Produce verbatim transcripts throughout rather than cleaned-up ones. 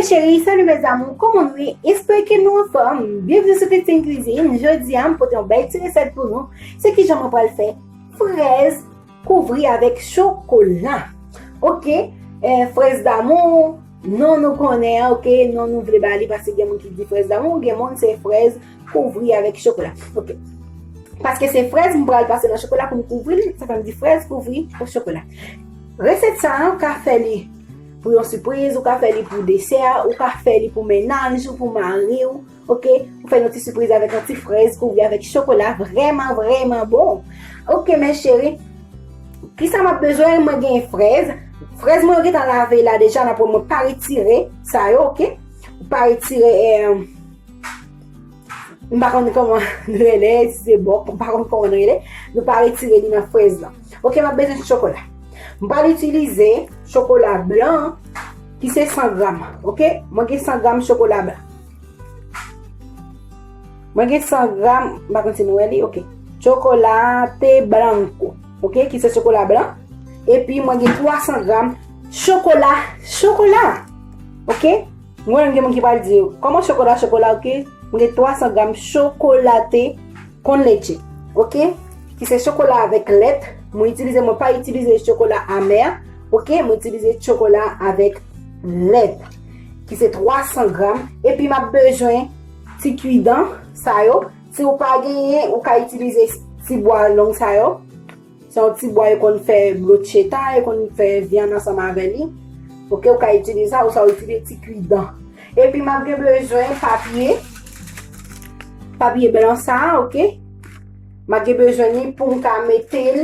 Cheri, salut mes amours, kòman nou ye? Espere ke nou anfòm. Byenveni sou Christine Cuisine. Jodi a, m pote yon bèl ti resèt pou nou. Se kijan mwen pral fè frèz kouvri avèk chokola. Oke, eh, frèz damou, non nou konnen, oke, non nou vle ba li, paske gen moun ki di frèz damou, gen moun se frèz kouvri avèk chokola. Oke. Paske se frèz m pral pase nan chokola pou m kouvri l, sa fè m di frèz kouvri o chokola. Resèt sa a, ou ka fè li pou yon sipriz, ou ka fè li pou desè, ou ka fè li pou mennaj ou, pou mari w, oke? Ou fè yon ti sipriz avèk yon ti frèz kouvri avèk chokola, vrèman, vrèman bon. Oke, mes chéries, kisa m ap bezwen? Mwen gen frèz. Frèz mwen yo gentan lave la deja, nan pwen mwen pa retire sa yo, oke? Ou pa retire, eh, M pa konn kòman l rele, si se bòk, m pa konn kòman l rele. Nou pa retire li nan frèz lan. Oke, m ap bezwen chokola. M pral itilize chokola blan ki se san gram. Oke, mwen gen san gram chokola blan. Mwen gen san gram, m pa konn si nou wè li, oke. Chocolate blanco, oke, ki se chokola blan. Epi mwen gen twa san gram chokola, chokola, oke. Mwen menm gen moun ki pral di, kòman chokola, chokola, oke? Mwen gen twa san gram chocolate con leche, oke? Ki se chokola avèk lèt. Mwen itilize, mwen pa itilize chokola amè, oke? Mwen itilize chokola avèk lèt, ki se twa san gram. Epi m ap bezwen ti kidan sa yo. Si w pa genyen, ou ka itilize ti bwa long sa yo. Se yon ti bwa yo konn fè brocheta, yo konn fè vyann ansanm avè li. Oke, ou ka itilize sa, ou sa ou itilize ti kidan. Epi m ap gen bezwen papye, papye blan sa a, oke? M ap gen bezwen li pou m ka mete l,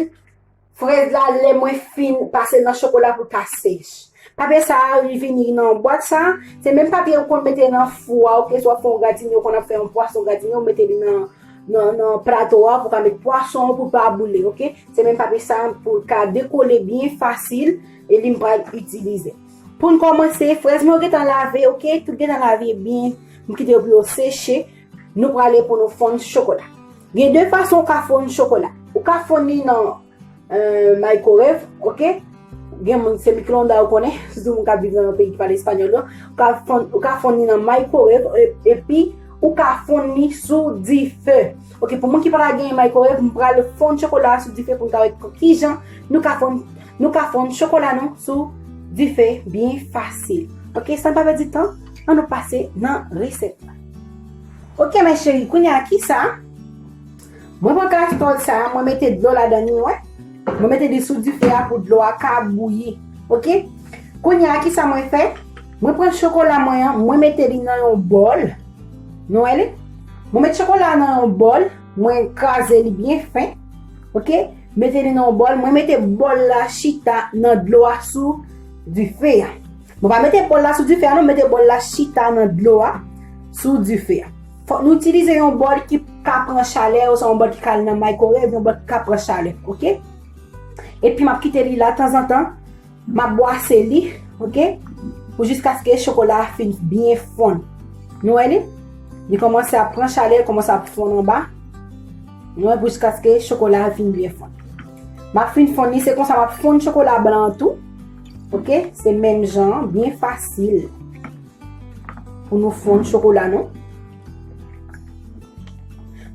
frèz la, lè mwen fin pase l nan chokola pou l ka sèch. Papye sa a, li vini nan yon bwat sa a, se menm papye ou konn mete nan fou a, oke? Si w ap fè yon gratine, ou konn ap fè yon pwason gratine, ou mete li nan, nan, nan plato a pou w ka met pwason an pou l pa boule, oke? Se menm papye sa a pou l ka dekole byen fasil, e li m pral itilize. Pou n kòmanse, frèz mwen yo gentan lave, oke? Tout gentan lave byen, m kite yo pou yo seche. Nou prale pou nou fonn chokola. Gen de fason ou ka fonn chokola. Ou ka fonn li nan, eh, microwave, oke? Gen moun se mikroonda ou konnen, sitou moun k ap viv nan yon peyi ki pale espanyòl yo. Ou ka fonn, ou ka fonn li nan microwave, e-, epi ou ka fonn li sou dife. Oke, pou moun ki pa ta genyen microwave, m pral fonn chokola sou dife pou n ka wè kijan nou ka fonn, nou ka fonn chokola nou sou dife byen fasil. Oke, san pa pèdi tan, ann nou pase nan resèt la. Oke, mes chéries, kounye a kisa? Mwen pran kastòl sa a, mwen mete dlo ladan li, wè. Mwen mete li sou dife a pou dlo a ka bouyi. Oke? Kounye a kisa mwen fè? Mwen pran chokola mwen an, mwen mete li nan yon bòl. Nou wè li? Mwen met chokola nan yon bòl, mwen kraze li byen fen. Oke? Mete li nan yon bòl, mwen mete bòl la chita nan dlo a sou dife a. Mwen pa mete bòl la sou dife a non, mete bòl la chita nan dlo a sou dife a. Fòk nou itilize yon bòl ki ka pran chalè, oswa yon bòl ki ka al nan microwave, yon bòl ki ka pran chalè, oke? Epi m ap kite li la tanzantan, m ap bwase li, oke? Pou jiskaske chokola a fin byen fonn. Nou wè li? Li kòmanse ap pran chalè, li kòmanse ap fonn anba. Nou wè, pou jiskaske chokola a fin byen fonn. M ap fin fonn li, se konsa m ap fonn chokola blan an tou. Oke? Se menm jan an, byen fasil. Pou nou fonn chokola nou.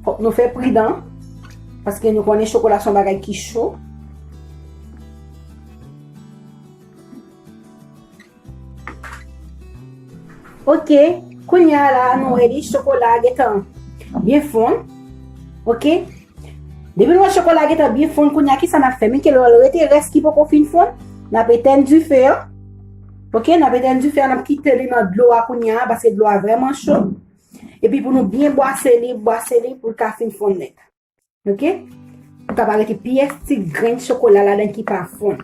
Fòk nou fè pridan, paske nou konnen chokola se yon bagay ki cho. Oke, kounye a la, nou wè li, chokola a gentan byen fonn. Oke? Depi nou wè chokola a gentan byen fonn, kounye a, kisa n ap fè? Men ke lè l rete rès ki poko fin fonn, n ap etèn dife a. Oke, n ap etèn dife a, n ap kite li nan dlo a kounye a, paske dlo a vrèman cho. Epi pou nou byen bwase li, bwase li pou l ka fin fonn nèt. Oke? Pou ka pa rete pyès ti grenn chokola ladan ki pa fonn.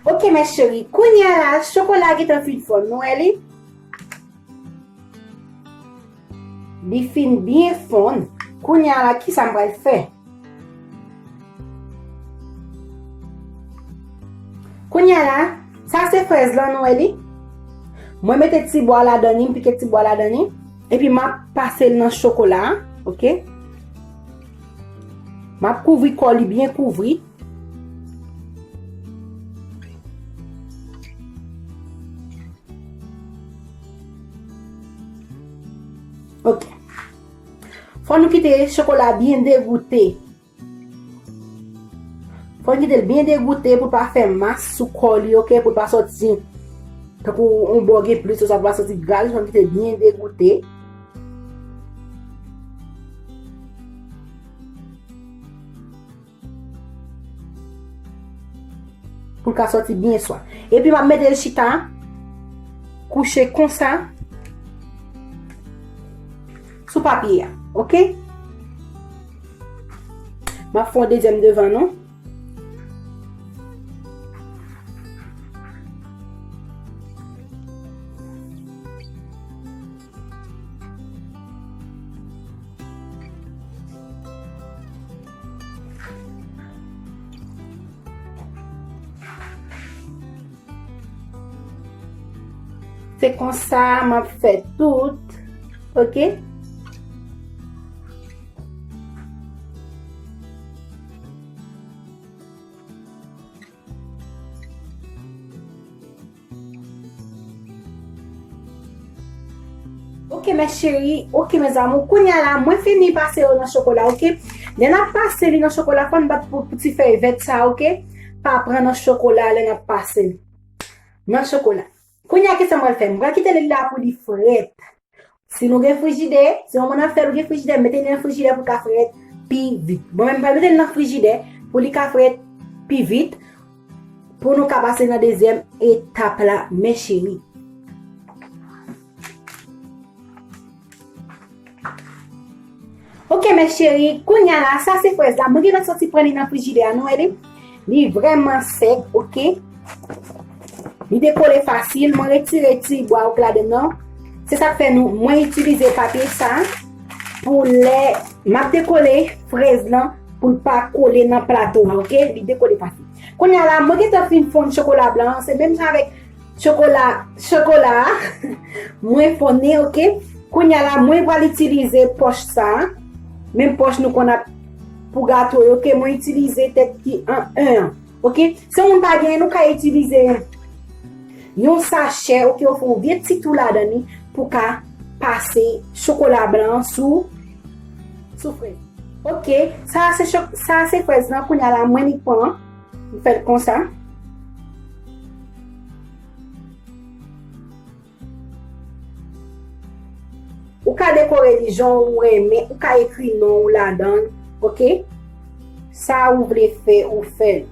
Oke, mes chéries, kounye a la, chokola a gentan fin fonn, nou wè li? Li fin byen fonn. Kounye a la, kisa m pral fè? Kounye a la, sa se frèz lan, nou wè li? Mwen mete ti bwa ladan li, m pike ti bwa ladan li. Epi m ap pase l nan chokola a, oke? M ap kouvri kò li byen kouvri. Ok. Fò nou kite chokola byen degoute. Fò n kite l byen degoute pou l pa fè mas sou kò li, ok? Pou l pa sòti tankou yon bò gen plis, oswa pou l pa sòti gra, fò n kite l byen degoute. Pou l ka sòti byen swa. Epi m ap mete l chita kouche konsa sou papye a, ok? M ap fè yon dezyèm devan nou. Se konsa m ap fè tout, ok? Ok, mes chéries, ok, mes amours. Kounye a la, mwen fini pase yo nan chokola, ok? Lè n ap pase li nan chokola, fò n bat pou, pou ti fèy vèt sa, ok? Pa pran nan chokola lè n ap pase li. Nan chokola. Kounye a, kisa mwen fè? Mwen kite li la pou li frèt. Si nou gen frijidè, si yon moun ap fè l, ou gen frijidè, mete li nan frijidè pou l ka frèt pi vit. Bon, mwen, m pral mete li nan frijidè pou li ka frèt pi vit, pou nou ka pase nan dezyèm etap la, mes chéries. Ok, mes chéries, kounye a la, sa se frèz la. Mwen gentan soti pran li nan frijidè a, nou wè li? Li vrèman sèk, ok? Li dekole fasil, mwen retire ti bwa yo k ladan l nan. Se sa k fè nou, mwen itilize papye sa pou lè m ap dekole frèz lan, pou l pa kole nan plato a, ok? Li dekole fasil. Kounye a la, mwen gentan fin fonn chokola blan an, se menm jan avèk chokola, chokola a, mwen fonn li, ok? Kounye a la, mwen pral itilize pòch sa, menm pòch nou konn ap pou gato yo, ok? Mwen itilize tèt ki an en an, ok? Si yon moun pa genyen, nou ka itilize yon sachè, ok? Ou fè yon vye ti tou ladan li pou ka pase chokola blan an sou, sou frèz. Ok, sa se cho-, sa se frèz lan, kounye a la, mwen li pran, m fè l konsa. Ou ka dekore li jan ou renmen, ou ka ekri non ou ladan l, ok? Sa ou vle fè, ou fè l.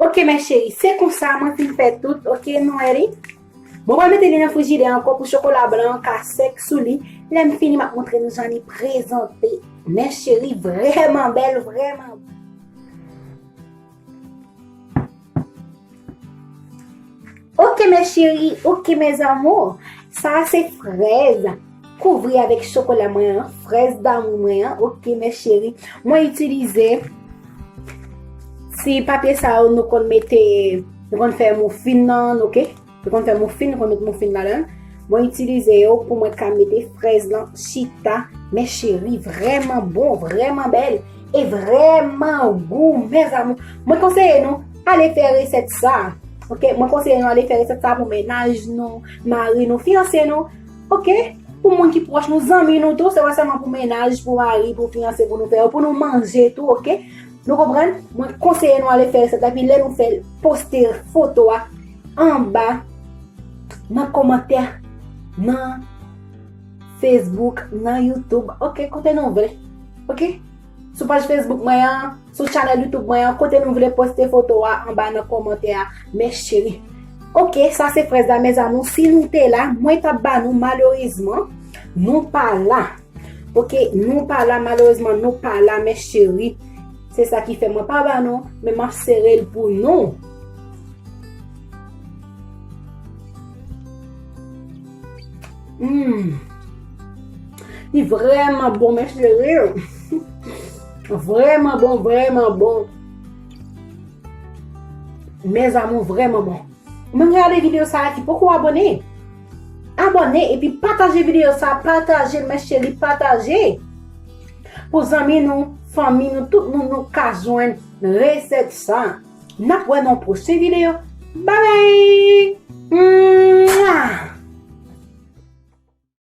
Ok, mes chéries, se konsa mwen fin fè tout, ok, nou wè li. Mwen pral mete li nan frijidè ankò pou chokola blan an ka sèk sou li. Lè m fini, m ap montre nou jan li prezante. Mes chéries, vrèman bèl, vrèman. Ok, mes chéries, ok, mes amours. Sa se frèz kouvri avèk chokola mwen an, frèz damou mwen an. Ok, mes chéries. Mwen itilize ti papye sa yo nou konn mete, nou konn fè moufin nan, ok? Nou konn fè moufin, nou konn met moufin ladan l. Mwen itilize yo pou mwen ka mete frèz lan chita, mes chéries, vrèman bon, vrèman bèl e vrèman gou, mes amours. Mwen konseye nou ale fè resèt sa. Ok, mwen konseye nou ale fè resèt sa pou mennaj nou, mari nou, fiyanse nou. Ok, pou moun ki pwòch nou, zanmi nou tou, se pa sèlman pou mennaj, pou mari, pou fiyanse, pou nou fè yo, pou nou manje tou, ok? Nou konprann? Mwen konseye nou ale fè resèt la, epi lè nou fè l, poste foto a anba nan kòmantè, nan Facebook, nan YouTube. Ok, kote nou vle. Ok? Sou paj Facebook mwen an, sou chanèl YouTube mwen an, kote nou vle poste foto a anba nan kòmantè a, mes chéries. Ok, sa se frèz la, mes amours. Si nou te la, mwen t ap ba nou, malerezman, nou pa la. Ok, nou pa la, malerezman, nou pa la, mes chéries. Se sa ki fè mwen pa ba nou, men m ap sere l pou nou. Hmm. Li vrèman bon, mes chéries. Vrèman bon, vrèman bon. Mes amours, vrèman bon. Ou menm gade videyo sa a ki poko abòne, abòne epi pataje videyo sa a, pataje l, mes chéries, pataje pou zanmi nou, fanmi nou, tout moun nou ka jwenn resèt sa. N ap wè nan pwochen videyo. Babay! Mwah!